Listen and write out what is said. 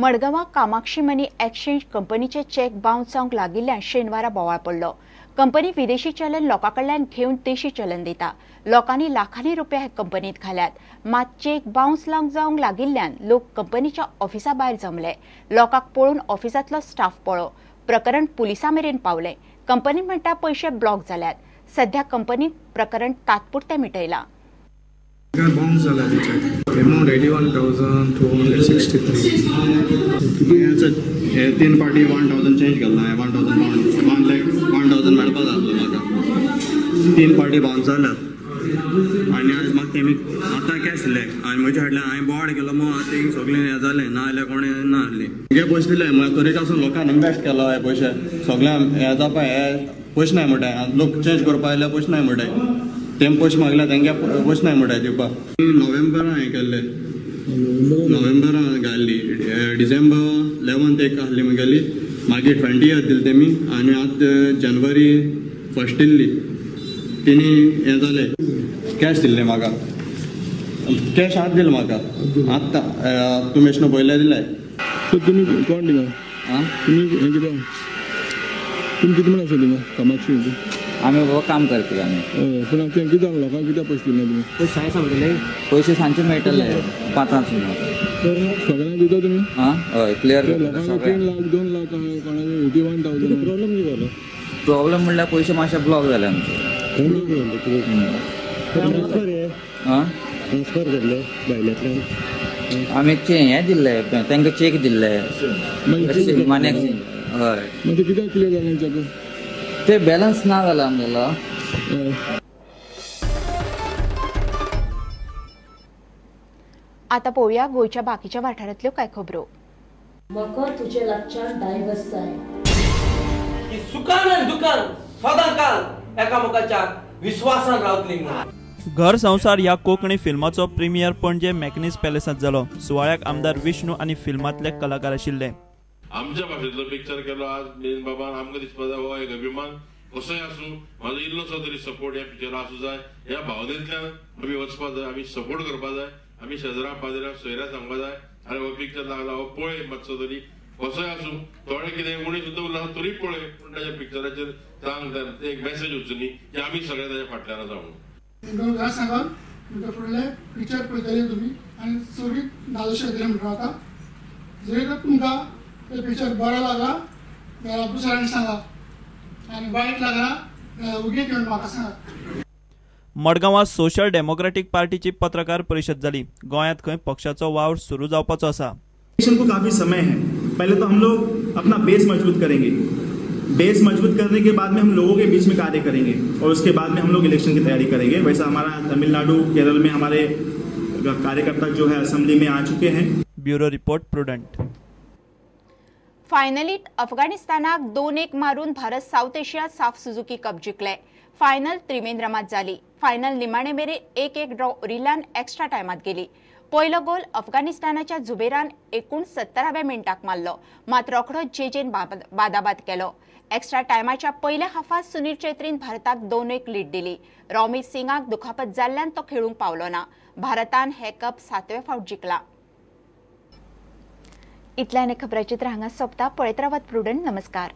मडगांवां Kamakshi money exchange कंपनीचे check bounce जावंक लागिल्ल्यान शेनवारा बोवाळ पडलो. कंपनी विदेशी चलन लोकां कडल्यान घेवन देशी चलन दिता. लोकांनी लाखांनी रुपया हे कंपनीत घाल्यात. मात चेक बाउन्स जावंक लागिल्ल्यान लोक कंपनीच्या ऑफिसा भायर जमले. लोकांक पळोवन ऑफिसांतलो स्टाफ पळो. प्रकरण पुलिसां मेरेन पावलें. कंपनी म्हणटा पयशे ब्लॉक जाल्यात. सध्या कंपनीन प्रकरण तात्पुरतें मिटयलां. बाउन्स जाला तेचे अमाउंट 81,263. हे तीन पार्टी 1,000 चेंज केल्लो. 1,000 पावंड 1 लाख 1,000 मेळपा जाल्लो म्हाका. तीन पार्टी बाउन्स जाल्यात आनी आज म्हाका तेमी आतां कॅश दिले आनी म्हज्या हाडल्या हांवें बोवाळ केलो मग आतां थिंग सगळें हें जालें ना जाल्यार कोणें ना आहली. हे पयशे दिले म्हळ्यार तरी आसून लोकांक इन्वेस्ट केलो. हे पयशे सगळ्यांक हें जावपा हे पयशे नाय म्हणटाय. लोक चेंज करपा आयल्यार पयशे नाय म्हणटाय. तेम पयशे मागल्या तेंगे पयशे नाय म्हणटाय दिवपाक. नोव्हेंबरान हें केल्लें, नोव्हेंबरान घाल्ली. डिसेंबर 11 एक आहली मुगेली, मागीर 20 दिली तेमी आनी आतां जनवरी 1 दिल्ली तेणी. हें जालें कॅश दिल्ले म्हाका, कॅश आत दिले म्हाका आत्तां तुमी एशें पयलें दिले. तुमी कोण थिंगा? तुमी हें कितें तुमी कितें म्हण आसा थिंगा कामाक्षी? आमी बाबा काम करपी आमी. पूण तें कितें जालें लोकांक कित्याक पयशे दिले तुमी? पयशे सांजचे मेळटले 5 सगळ्यांक दिता तुमी? आं हय, क्लियर. लोकांक 3 लाख 2 लाख कोणाचे 81,000. प्रॉब्लम कितें जालो? प्रॉब्लम म्हणल्यार पयशे मातशे ब्लॉक जाले आमचे. ट्रान्सफर केल्ले भायल्यांतल्यान आमी हें दिल्ले तांकां, चेक दिल्ले मनी एक्सचेंज. हय, मागीर कित्याक क्लियर जालें चेक? ते बॅलन्स ना जाला आमगेलो. आता पळोवया गोंयच्या बाकीच्या वाठारांतल्यो कांय खबरो. म्हाका तुजे लागच्यान डायवर्स जाय. सुखान आनी दुखान सदांकाल एकामेकाच्या विस्वासान रावतली. घर संवसार ह्या कोंकणी फिल्माचो प्रीमियर पणजे मॅकनीज पॅलेसांत जालो. सुवाळ्याक आमदार विष्णू आनी फिल्मांतले कलाकार आशिल्ले. आमच्या भाशेंतलो पिक्चर केलो आज मिलिंद बाबान. आमकां दिसपा जाय हो एक अभिमान कसोय आसूं म्हाजो इल्लोसो तरी सपोर्ट ह्या पिक्चरा आसूं जाय. ह्या भावनेंतल्यान आमी वचपा जाय, आमी सपोर्ट करपा जाय, आमी शेजरा पाजरा सोयऱ्या सांगपा जाय आरे हो पिक्चर लागला हो पळय मातसो तरी कसोय आसूं थोडें कितें उणें सुद्दां उरलां तरी पळय, पूण ताच्या पिक्चराचेर सांग एक मॅसेज वचुनी की आमी सगळे ताच्या फाटल्यान आसा म्हणून. सांगात तुमच्या फुडलें पिक्चर पळयतले तुमी आनी सगळीं धादोशी जातली म्हणून रावता. जरी तर तुमकां ते पिक्चर बरें लागला जाल्यार दुसऱ्यांक सांगा आनी वायट लागला जाल्यार उगीत येवन म्हाका सांगा. मडगांवां सोशल डेमोक्रेटीक पार्टीची पत्रकार परिशद जाली. गोंयांत खंय पक्षाचो वावर सुरू जावपाचो आसा. इलेक्शन को काफी समय है. पहले तो हम लोग अपना बेस मजबूत करेंगे. बेस मजबूत करने के बाद में हम लोगों के बीच में कार्य करेंगे और उसके बाद में हम लोग इलेक्शन की तैयारी करेंगे. वैसा हमारा तमिलनाडु, केरल में हमारे कार्यकर्ता जो है असेंबली में आ चुके हैं. Bureau report, Prudent. फायनलीत अफगाणिस्तानाक 2-1 मारून Bharat South Asia SAFF Suzuki cup जिखले. फायनल त्रिवेंद्रमात जाली. फायनल निमाणे मेरेन 1-1 ड्रॉ उरिल्ल्यान एक्स्ट्रा टायमात गेली. पयलो गोल अफगाणिस्तानाच्या जुबेरान 69व्या मिनटाक मारलो, मात रोखडो जेजेन बादाबाद केलो. एक्स्ट्रा टायमाच्या पयल्या हाफात सुनील चेत्रीन भारताक 2-1 लीड दिली. रॉमी सिंगाक दुखापत जाल्ल्यान तो खेळूंक पावलो ना. भारतान हे कप 7वे फावट जिखला. इतल्यान खबराचित्र हांगा सोंपता. पळयत रावात प्रुडंट. नमस्कार.